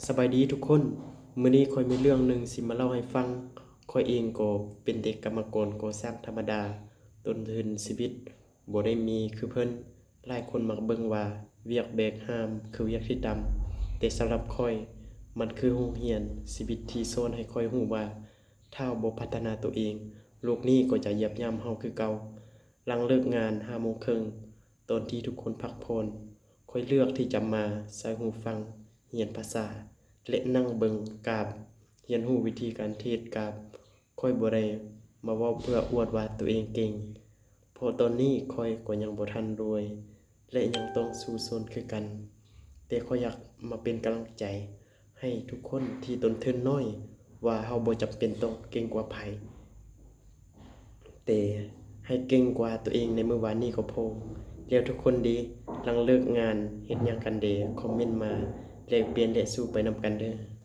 ສະບາຍດີທຸກຄົນ, ມື້ນີ້ຂ້ອຍມີເລື່ອງໜຶ່ງຊິມາເລົ່າໃຫ້ຟັງ. ຂ້ອຍເອງກໍເປັນແຕ່ກຳມະກອນກໍ່ສ້າງທຳມະດາ, ຕົ້ນທຶນຊີວິດບໍ່ໄດ້ມີຄືເພິ່ນ. ຫຼາຍຄົນມັກເບິ່ງວ່າວຽກແບກຫາມຄືວຽກທີ່ຕ່ຳ, ແຕ່ສຳລັບຂ້ອຍ, ມັນຄືໂຮງຮຽນຊີວິດທີ່ສອນໃຫ້ຂ້ອຍຮູ້ວ່າ ຖ້າເຮົາບໍ່ພັດທະນາໂຕເອງ, ໂລກນີ້ກໍຈະຢຽບຫຍ້ຳເຮົາຄືເກົ່າ. ຫຼັງເລີກງານຫ້າໂມງເຄິ່ງ, ຕອນທີ່ທຸກຄົນພັກຜ່ອນ, ຂ້ອຍເລືອກທີ່ຈະມາໃສ່ຫູຟັງ, ຮຽນພາສາ ແລະ ນັ່ງເບິ່ງກາບ, ຮຽນຮູ້ວິທີການເທຣດກາບ. ຂ້ອຍບໍ່ໄດ້ມາເວົ້າເພື່ອອວດວ່າໂຕເອງເກັ່ງ, ເພາະຕອນນີ້ຂ້ອຍກໍຍັງບໍ່ທັນລວຍ ແລະ ຍັງຕ້ອງສູ້ຊົນຄືກັນ. ແຕ່ຂ້ອຍຢາກມາເປັນກຳລັງໃຈໃຫ້ທຸກຄົນທີ່ຕົ້ນທຶນນ້ອຍ ວ່າເຮົາບໍ່ຈຳເປັນຕ້ອງເກັ່ງກວ່າໃຜ, ແຕ່ໃຫ້ເກັ່ງກວ່າໂຕເອງໃນມື້ວານນີ້ກໍພໍ. ແລ້ວທຸກຄົນເດ ຫຼັງເລີກງານເຮັດຫຍັງກັນແດ່? ຄອມເມັນມາແລກປ່ຽນ ແລະ ສູ້ໄປນຳກັນເດີ້.